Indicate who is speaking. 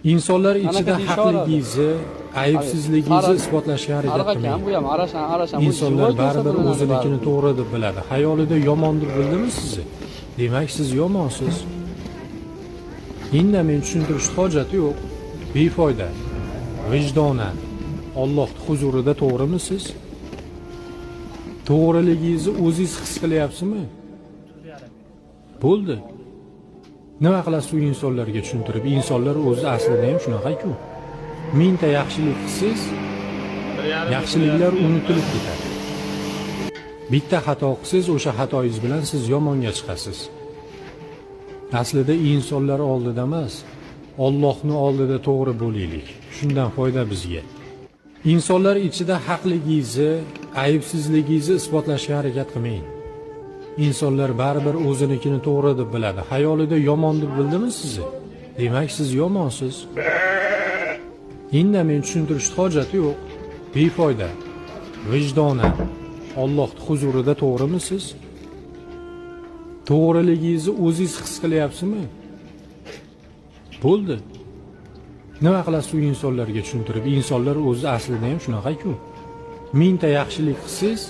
Speaker 1: Insonlar ichida
Speaker 2: Anaqa deyishaveradi.
Speaker 1: haqligingizni, aybsizligingizni isbotlashga harakat
Speaker 2: Ariq ekan,
Speaker 1: qilmang.
Speaker 2: bu ham arashan, arashan. Bu
Speaker 1: Insonlar
Speaker 2: живой
Speaker 1: baribir
Speaker 2: ko'rsatiladi
Speaker 1: o'zinikini
Speaker 2: baribir.
Speaker 1: to'g'ri deb biladi. Xayolida yomon deb bildimi sizni? Demak, siz yomonsiz. Indamay tushuntirishni hojati yo'q. Befoyda. Vijdonan Alloh huzurida to'g'rimisiz? To'g'riligingizni o'zingiz his qilyapsizmi? Bo'ldi. Nima qilasiz u insonlarga tushuntirib? Insonlar o'zi aslida ham shunaqa-ku. Mingta yaxshilik qilsangiz, yaxshiliklar unutilib ketadi. Bitta xato qilsangiz, o'sha xatoyingiz bilan siz yomonga chiqasiz. Aslida insonlar oldida emas, Allohning oldida to'g'ri bo'laylik. Shundan foyda bizga. Insonlar ichida haqligingizni, aybsizligingizni isbotlashga harakat qilmang. Insonlar baribir o'zinikini to'g'ri deb biladi. Xayolida yomon deb bildimi sizni? Demak, siz yomonsiz. Indamay tushuntirishni hojati yo'q. Befoyda. Vijdonan Alloh huzurida to'g'rimisiz? To'g'riligingizni o'zingiz his qilyapsizmi? Bo'ldi. Nima qilasiz u insonlarga tushuntirib? Insonlar o'zi aslida ham shunaqa-ku. Mingta yaxshilik qilsangiz,